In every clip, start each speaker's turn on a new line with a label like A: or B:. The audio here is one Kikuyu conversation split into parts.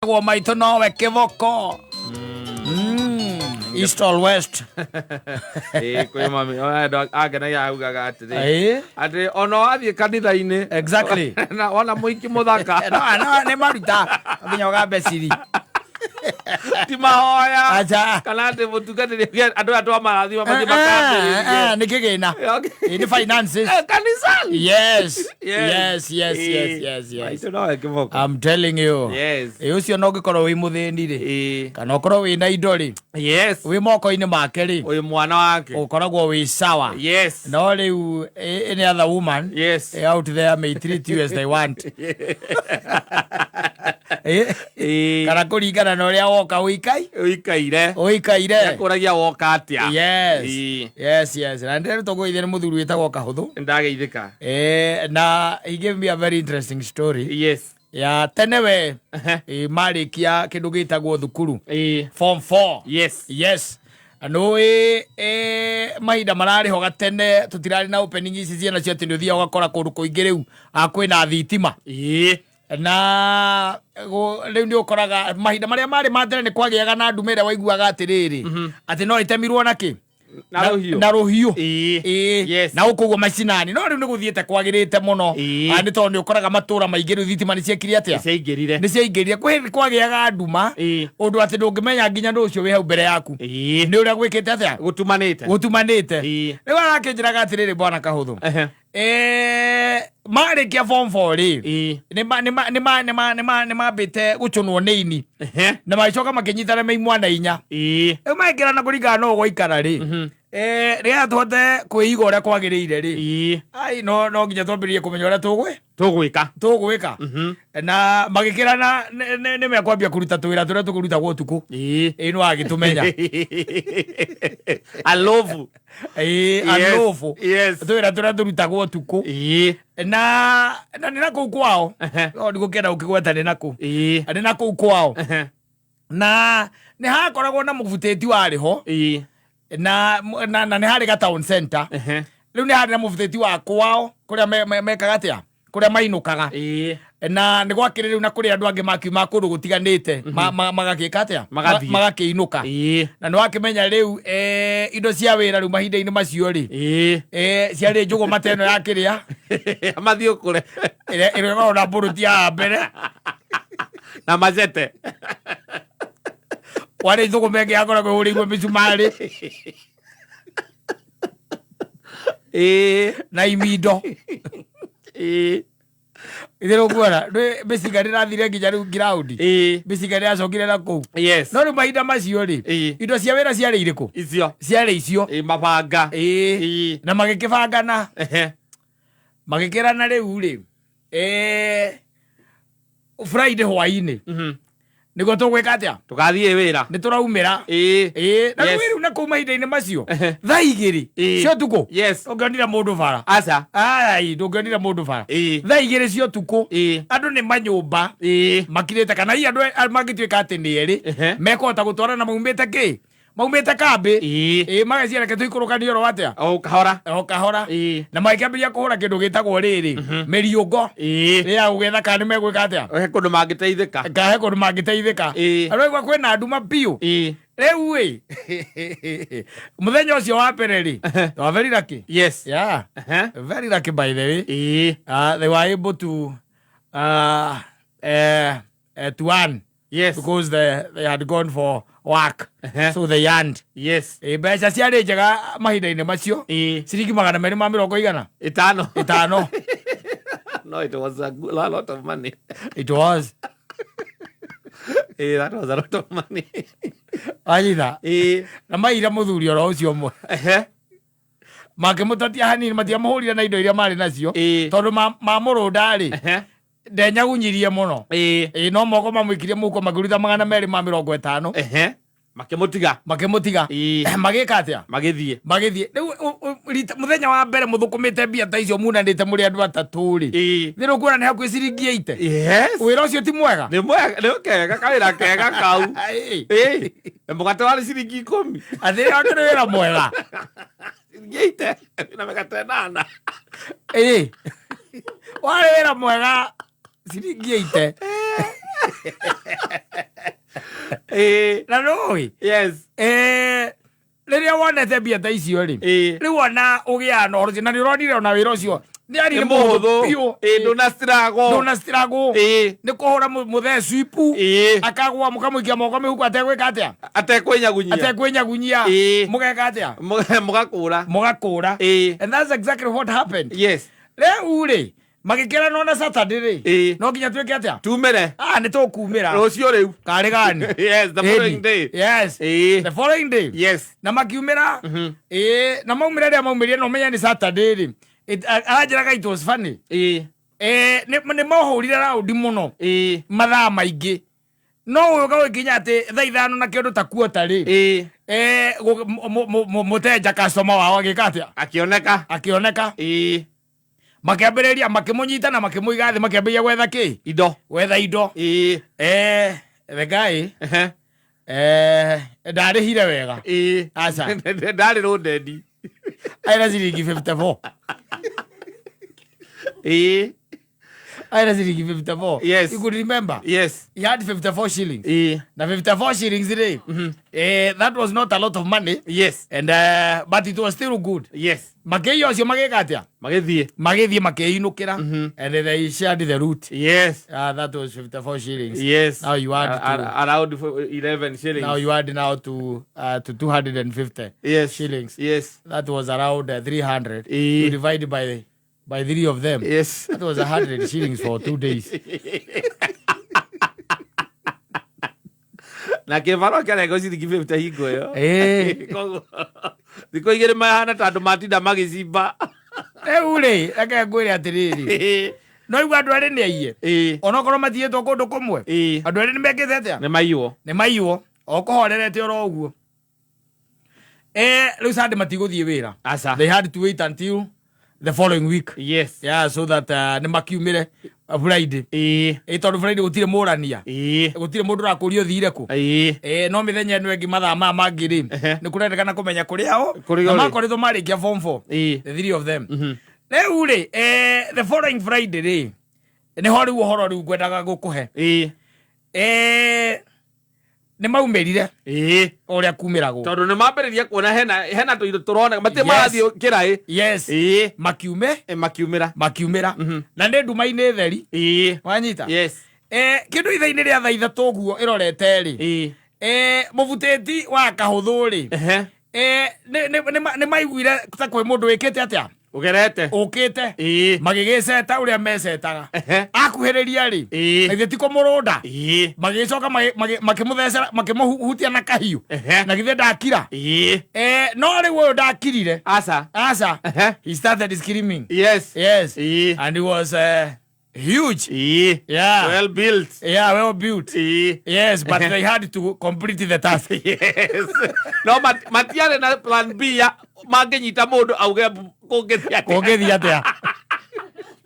A: Gwo maitũ nowe kĩboko. East or west.
B: Ĩĩ, kwĩ mami ona andũ angenagia augaga atĩrĩ atĩ ona wathiĩ kanitha-inĩ na wona mũiki mũthaka.
A: No, no, nĩ maruta nginya ũgambe ciri.
B: Ti mahoya.
A: Acha.
B: Kana atĩ mũtungatĩri andũ aya twamarathima mathiĩ makambĩrĩrie.
A: Nĩ kĩgĩna. Ĩ, nĩ finances.
B: Kanisani.
A: Yes. Yes, yes, yes, yes, yes.
B: Maitũ nowe kĩboko.
A: I'm telling you. Ĩ, ũcio no ũngĩkorwo wĩ mũthĩni rĩ, kana ũkorwo wĩ na indo rĩ, wĩ moko-inĩ make rĩ,
B: Ũyũ mwana wake.
A: Ũkoragwo wĩ sawa. No rĩu any other woman out there may treat you as they want. Kana kũringana na ũrĩa woka ũikai
B: Ũikaire.
A: Ũikaire.
B: Akũragia woka atĩa.
A: Yes, na ndĩrerutwo gũithia nĩ mũthuri wĩtagwo Kahũthũ.
B: Ndageithĩka.
A: Na he gave me a very interesting story ya tene we marĩkia kĩndũ gĩtagwo thukuru, form 4. Yes, nũĩ mahinda mararĩ ho gatene tũtirarĩ na opening ici ciana cio atĩ nĩ ũthiaga ũgakora kũndũ kũingĩ rĩu kwĩna thitima. Na rĩu nĩ ũkoraga mahinda marĩa marĩ ma tene nĩ kwagĩaga na ndume ĩrĩa waiguaga atĩrĩrĩ, atĩ no ĩtemirwo na kĩ?
B: Na rũhiũ.
A: Na rũhiũ. Na gũkũ ũguo macinani, no rĩu nĩ gũthiĩte kwagĩrĩte mũno. Nĩ tondũ nĩ ũkoraga matũra maingĩ rĩu thitima nĩ ciekire atĩa?
B: Ciaingĩrire.
A: Nĩ ciaingĩrire. Kwĩ hĩndĩ kwagĩaga nduma ũndũ atĩ ndũngĩmenya nginya ndũ ũcio wĩ hau mbere yaku nĩ ũrĩa gwĩkĩte atĩa.
B: Gũtumanĩte.
A: Gũtumanĩte. Rĩu arakĩnjĩraga atĩrĩrĩ, bwana Kahũthũ, marĩkia form 4 rĩ, nĩ mambĩte gũcũnwo nĩ ini na magĩcoka makĩnyitana me imwana 4. Rĩu magĩkĩrana kũringana na ũgũikara rĩ, nĩgetha tũhote kwĩiga ũrĩa kwagĩrĩire rĩ, ai no nginya twambĩrĩrie kũmenya ũrĩa tũgwĩ
B: Tũgwĩka.
A: Tũgwĩka. Na magĩkĩrana nĩ mekwambia kũruta tũwĩra tũrĩa tũkũrutagwo ũtukũ. Ĩ nĩ wagĩtũmenya.
B: Alovu.
A: Ĩ, alũbũ. Tũwĩra tũrĩa tũrutagwo ũtukũ. Na nĩ na kũu kwao. No ndigũkĩenda gũkĩgweta nĩ na kũ. Nĩ na kũu kwao. Na nĩ hakoragwo na mũbutĩti warĩ ho na nĩ harĩ ga town center. Rĩu nĩ harĩ na mũbutĩti wa kwao kũrĩa mekaga atĩa, kũrĩa mainũkaga. Na nĩ gwakĩrĩ rĩu na kũrĩ andũ angĩ makiuma kũndũ gũtiganĩte magagĩka atĩa?
B: Magathiĩ.
A: Magakĩinũka. Na nĩ wakĩmenya rĩu indo cia wĩra rĩu mahinda-inĩ macio rĩ, ciarĩ njũgũma ta ĩno ya kĩrĩa
B: Mathiĩ ũkũre.
A: Ĩrĩa ĩkoragwo na mbũrũti ya mbere.
B: Na macete.
A: Warĩ njũgũma ĩngĩ yakoragwo ĩhũrĩirwo mĩcumarĩ na imindo. Itherũ kuona mĩcinga ndĩrathire nginya rĩu ngiraundi. Mĩcinga ndĩracokire na kũu. No rĩu mahinda macio rĩ, indo cia wĩra ciarĩ irĩkũ?
B: Icio.
A: Ciarĩ icio.
B: Mabanga.
A: Na magĩkĩbangana, magĩkĩrana rĩu rĩ, Friday hwainĩ nĩguo tũgwĩka atĩa?
B: Tũgathiĩ wĩra.
A: Nĩ tũraumĩra. Ĩĩ, na rĩu rĩu na kũu mahinda-inĩ macio thaa 2 cia ũtukũ ndũngĩonire mũndũ bara.
B: Aca.
A: Ai, ndũngĩonire mũndũ bara. Thaa 2 cia ũtukũ andũ nĩ manyũmba makirĩte, kana hihi andũ mangĩtuĩka atĩ nĩ erĩ mekũhota gũtwarana maumĩte kĩ, maumĩte kambĩ. Ĩĩ, mageciria reke tũikũrũkanie oro atĩa?
B: O kahora.
A: O kahora. Na magĩkĩambĩrĩria kũhũra kĩndũ gĩtagwo rĩrĩ mĩriũngo ya gũgetha kana nĩ megwĩka atĩa.
B: He kũndũ mangĩteithĩka.
A: Kahe kũndũ mangĩteithĩka. Arwaigua kwĩna nduma biũ. Rĩu ĩ mũthenya ũcio wa mbere rĩ, they were very lucky. Yeah, very lucky, by the way. They were able to earn because they had gone for work. So they earned. Mbeca ciarĩ njega mahinda-inĩ macio, ciringi magana merĩ ma mĩrongo igana
B: 5.
A: 5.
B: No, it was a lot of money.
A: It was.
B: That was a lot of money.
A: Wanyita? Na maira mũthuri oro ũcio ũmwe makĩmũtatia hanini, matiamũhũrire na indo iria marĩ nacio tondũ mamũrũnda rĩ, ndenyagunyirie mũno. Ĩĩ, no moko mamũikirie mũhuko, makĩruta 250.
B: Makĩmũtiga.
A: Makĩmũtiga. Magĩka atĩa?
B: Magĩthiĩ.
A: Magĩthiĩ. Rĩu mũthenya wa mbere mũthũkũmĩte mbia ta icio munanĩte mũrĩ andũ atatũ rĩ, nĩ rũkuona nĩ hakuhĩ ciringi 80. Wĩra ũcio ti mwega?
B: Nĩ mwega, nĩ kega, kawĩra kega kau. Na mũgate warĩ ciringi 10.
A: Atĩ akĩrĩ wĩra mwega.
B: Ciringi 80 na mĩgate 8.
A: Ĩĩ, warĩ wĩra mwega ciringi 80. Na nũĩ rĩrĩa wonete mbia ta icio rĩ, rĩu ona ũgĩaga na ũhoro ũcio, na nĩ ũronire ona wĩra ũcio nĩ arĩ
B: nĩ mũhũthũ.
A: Biũ.
B: Ndũna struggle.
A: Ndũna struggle. Nĩ kũhũra mũthee swipu, akagwa, mũkamũikia moko mĩhuko ategwĩka atĩa?
B: Atekwĩnyagunyia.
A: Atekwĩnyagunyia. Mũgeka atĩa?
B: Mũgakũra.
A: Mũgakũra. And that's exactly what happened. Rĩu rĩ, magĩkĩranwo na Saturday rĩ, no nginya twĩke atĩa?
B: Tumĩre.
A: Ah, nĩ tũkumĩra.
B: Rũciũ rĩu.
A: Karĩ gani?
B: Yes, the following day.
A: Yes, the following day. Na makiumĩra, ĩĩ, na maumĩra rĩrĩa maumĩrire na ũmenye nĩ Saturday rĩ, aranjĩraga it was funny. Nĩ mahũrire raundi mũno, mathaa maingĩ, no ũyũ gagũkinya atĩ thaa 5 na kĩndũ ta kuota rĩ, mũtenja customer wao agĩka atĩa?
B: Akĩoneka.
A: Akĩoneka. Makĩambĩrĩria makĩmũnyita na makĩmũiga thĩ, makĩambĩrĩria gwetha kĩ?
B: Indo.
A: Gwetha indo. The guy ndarĩhire wega. Aca.
B: Ndarĩ rũndendi.
A: Aina ciringi 54. Aina ciringi 54. You could remember. He had 54 shillings. Na 54 shillings rĩ, that was not a lot of money. And but it was still good. Makĩiya ũcio magĩka atĩa?
B: Magĩthiĩ.
A: Magĩthiĩ makĩinũkĩra. And they shared the loot. That was 54 shillings. Now you add to
B: Around 11 shillings.
A: Now you add now to 250 shillings. That was around 300. You divide by three of them. That was 100 shillings for 2 days.
B: Na kĩbarũa kĩarengo ciringi 50 hingo ĩyo. Koguo, thikũ 2 mahana ta andũ matinda magĩcimba.
A: Rĩu rĩ, reke ngwĩre atĩrĩrĩ. No igua andũ erĩ nĩ aiye. Onokorwo matiĩtwo kũndũ kũmwe. Andũ erĩ nĩ mekĩte atĩa?
B: Nĩ maiywo.
A: Nĩ maiywo. O kũhorerete oro ũguo. Rĩu Sunday matigũthiĩ wĩra.
B: Aca.
A: They had to wait until the following week. Yeah, so that nĩ makiumĩre Friday. Tondũ Friday gũtirĩ mũrania. Gũtirĩ mũndũ ũrakũria ũthire kũ. No mĩthenya ĩno ĩngĩ mathaa maya mangĩ rĩ, nĩ kũrendekana kũmenya kũrĩa o.
B: Kũrĩa
A: Na
B: ũrĩ.
A: makoretwo marĩkia form 4. The three of them. Rĩu rĩ, the following Friday rĩ, nĩho rĩu ũhoro rĩu ngwendaga gũkũhe. Nĩ maumĩrire. Ũrĩa kumĩragwo.
B: Tondũ nĩ mambĩrĩria kuona hena tũindo tũroneka. Matirĩ marathiĩ kĩraĩ.
A: Makiume.
B: Makiumĩra.
A: Makiumĩra. Na nĩ nduma-inĩ theri. Wanyita? Kĩndũ ithaa-inĩ rĩa thaa 3 ũguo ĩrorete rĩ. Mũbutĩti wa kahũthũ rĩ. Nĩ maiguire ta kwĩ mũndũ wĩkĩte atĩa?
B: Ũgerete.
A: Ũkĩte. Magĩgĩceta ũrĩa mecetaga. Akuhĩrĩria rĩ. Na githĩ ti kũmũrũnda? Magĩcoka makĩmũthecera, makĩmũhutia na kahiũ. Na githĩ ndakira? No rĩu ũyũ ndakirire.
B: Aca.
A: Aca. He started screaming. Yes. And he was huge. Yeah.
B: Well built.
A: Yeah, well built. Yes, but they had to complete the task.
B: Yes. No, matiarĩ na plan B ya mangĩnyita mũndũ auge kũngĩthiĩ atĩa.
A: Kũngĩthiĩ atĩa?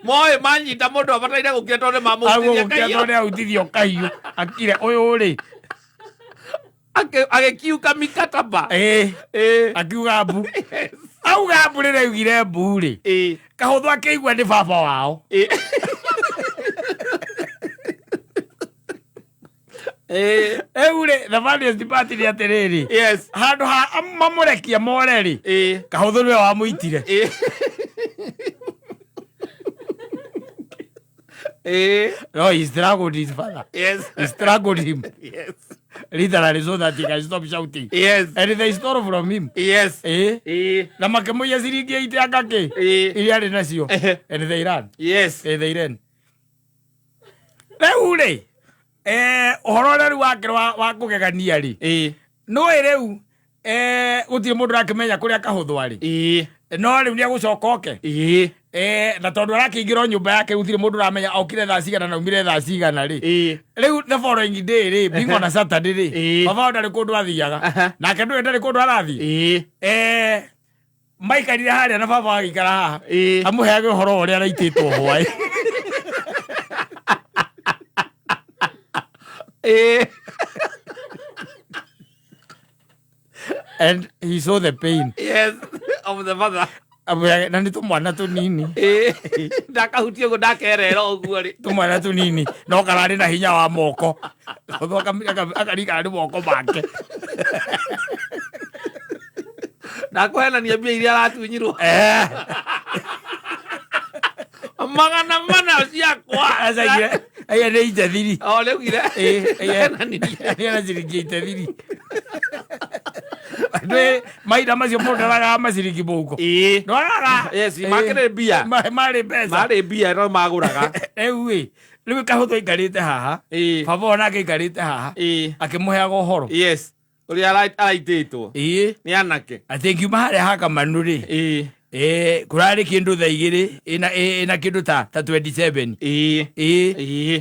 B: Moĩ manyita mũndũ abataire gũkira tondũ nĩ mamũhutithia
A: Aguo gũkira
B: kahiũ.
A: tondũ nĩ ahutithio kahiũ. Akire ũyũ rĩ.
B: Agĩkiuka mikataba.
A: Akiuga mbu. Auga mbu rĩrĩa augire mbu rĩ. Kahũthũ akĩigua nĩ baba wao. Rĩu rĩ, the funniest part nĩ atĩrĩrĩ. Handũ ha mamũrekie more rĩ. Kahũthũ nĩwe wamũitire. No, he struggled his father. He struggled him. Literally so that he can stop shouting. And they stole from him. Na makĩmũiya ciringi 80 anga kĩ? Iria arĩ nacio. And they ran. They ran. Rĩu rĩ, ũhoro ũrĩa rĩu wake wa kũgegania rĩ. Nĩũĩ rĩu, gũtirĩ mũndũ ũrakĩmenya kũrĩa kahũthũ arĩ. No rĩu nĩegũcoka oke. Na tondũ arakĩingĩra o nyũmba yake gũtirĩ mũndũ ũramenya okire thaa cigana na aumire thaa cigana rĩ. Rĩu the following day rĩ, being on a Saturday rĩ, baba wao ndarĩ kũndũ athiaga. Nake ndũĩ ndarĩ kũndũ arathiĩ. Maikarire harĩa na baba agĩikara haha. Amũheage ũhoro ũrĩa araitĩtwo hwaĩ. And he saw the pain.
B: Yes, of the mother.
A: Amũheage, na nĩ tũmwana tũnini.
B: Ndakahutie ũguo, ndakerera ũguo rĩ.
A: Tũmwana tũnini, no kararĩ na hinya wa moko. Kahũthũ akarigana nĩ moko make.
B: Ndakũhenania mbia iria aratunyirwo. 400 ciakwa.
A: Acaigire aya nĩ itethiri.
B: O rĩugire.
A: Ĩĩ, aya na ciringi itethiri. Ndwĩ mahinda macio mũndũ ndaragaga maciringi mũhuko. Ndwagaga.
B: Yes, makĩrĩ mbia.
A: Marĩ mbeca.
B: Marĩ mbia no magũraga.
A: Rĩu ĩ, rĩu kahũthũ aikarĩte haha. Baba onake aikarĩte haha. Akĩmũheaga ũhoro.
B: Yes. Ũrĩa araitĩtwo. Nĩ anake.
A: Atĩ ngiuma harĩa ha Kamanu rĩ. Kũrarĩ kĩndũ thaa igĩrĩ ĩna kĩndũ ta 27.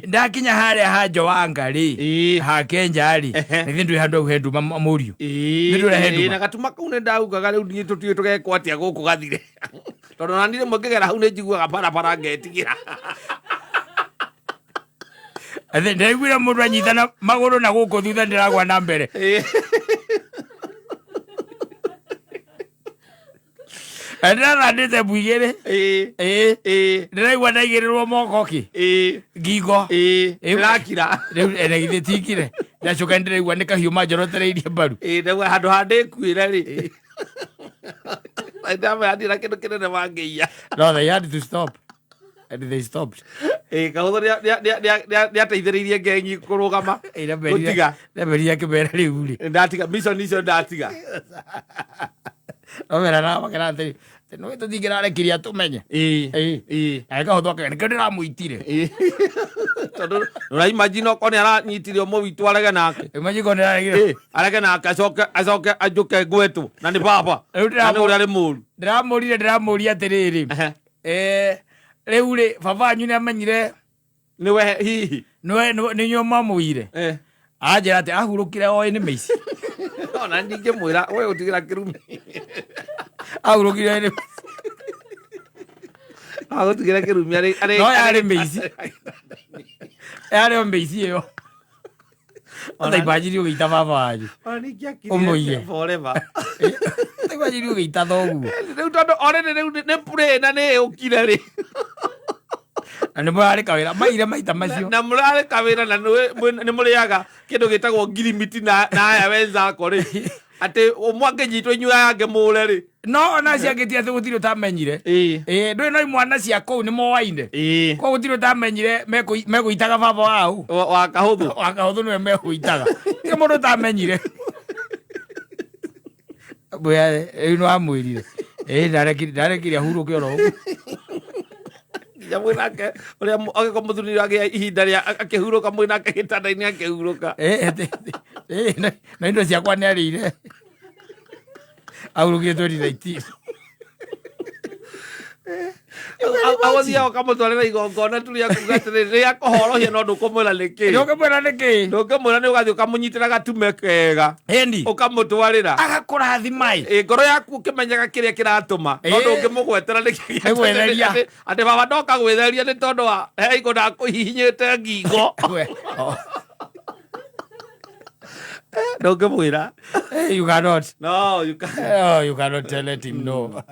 A: Ndakinya harĩa ha Joanga rĩ. Ha Kenja rĩ. Nĩ ndwĩ handũ hau he nduma mũriũ. Nĩ ndũrĩa he nduma.
B: Na gatuma kau nĩ ndaugaga rĩu niĩ tũtiũĩ tũgekwo atĩa gũkũ gathire. Tondũ ona niĩ rĩmwe ngĩgera hau nĩ njiguaga barabara ngetigĩra.
A: Atĩ ndĩraiguire mũndũ anyitana magũrũ na gũkũ thutha ndĩragwa na mbere. Na ndĩrathandĩte mbu igĩrĩ. Ndĩraigua ndaigĩrĩrwo moko kĩ. Ngingo.
B: Ndĩrakira.
A: Rĩu na githĩ tikire. Ndacoka ndĩraigua nĩ kahiũ manjorotereirie mbaru.
B: Ndauga handũ ha ndĩkuĩre rĩ. Ndamera ndirĩ na kĩndũ kĩnene mangĩiya.
A: No, they had to stop. And they stopped.
B: Kahũthũ nĩateithĩrĩirie ngengi kũrũgama. Gũtiga.
A: Ndamberire akĩmera rĩu rĩ.
B: Ndatiga mission icio ndatiga.
A: Nomera na makera atĩrĩ, nĩ tũtingĩrarekirie atũmenye. Na kahũthũ akauga nĩkĩo ndĩramũitire.
B: Tondũ ũraimagine okorwo nĩ aranyitire ũmwe witũ arege nake.
A: Imagine korwo nĩ araregire.
B: Arege nake acoke anjũke ngwetwo na nĩ baba.
A: Rĩu
B: Na nĩ ũrĩa arĩ mũru.
A: Ndĩramũrire ndĩramũria atĩrĩrĩ. Rĩu rĩ baba wanyu nĩ amenyire
B: Nĩwe hihi.
A: Nĩwe nĩ inyuĩ mwamũire. Anjĩra atĩ ahurũkire oĩ nĩ mĩici.
B: Ona ndingĩmwĩra we ũtigĩra kĩrumi.
A: Ahurũkire oĩ nĩ
B: Agũtigĩra kĩrumi arĩ
A: No yarĩ mĩici. Yarĩ o mĩici ĩyo. Ona imagine ũgĩita baba wanyu.
B: Ona ningĩakirire
A: Ũmũiye.
B: forever.
A: Ta imagine ũgĩita thoguo.
B: Rĩu tondũ already rĩu nĩ pray na nĩ ĩũkire rĩ.
A: Na nĩ mũrarĩ kawĩra maire maita macio.
B: Na mũrarĩ kawĩra na nĩ mũrĩaga kĩndũ gĩtagwo ngirimiti na aya wenzako rĩ. Atĩ ũmwe angĩnyitwo inyuĩ aya angĩ mũre rĩ.
A: No ona acio angĩ ti atĩ gũtirĩ ũtamenyire. Ndũĩ no imwana cia kũu nĩ moaine. Koguo gũtirĩ ũtamenyire megũitaga baba wao.
B: Wa Kahũthũ.
A: Wa Kahũthũ nĩwe megũitaga. Ti mũndũ ũtamenyire. Mbũya, rĩu nĩ wamwĩrire. Ndarekire ahurũke oro ũguo.
B: Nginya mwĩnake ũrĩa agĩkorwo mũthuri agĩa ihinda rĩa akĩhurũka mwĩnake gĩtanda-inĩ akĩhurũka.
A: Na indo ciakwa nĩ arĩire. Ahurũkire 2019.
B: Agũthiaga ũkamũtwarĩra igongona tu rĩa kuga atĩrĩ, rĩa kũhorohia no ndũkũmwĩra nĩkĩ.
A: Ndũngĩmwĩra nĩkĩ.
B: Ndũngĩmwĩra nĩ ũgathiĩ ũkamũnyitĩra gatume kega.
A: Ĩni.
B: Ũkamũtwarĩra.
A: Agakũrathima ĩ.
B: Ngoro yaku ũkĩmenyaga kĩrĩa kĩratũma. No ndũngĩmũgwetera nĩkĩ.
A: Nĩ gwĩtheria.
B: Atĩ baba ndoka gwĩtheria nĩ tondũ wa he igũ ndakũhihinyĩte ngingo.
A: We, oh.
B: Ndũngĩmwĩra.
A: You cannot.
B: No, you can't.
A: Oh, you cannot tell it him no.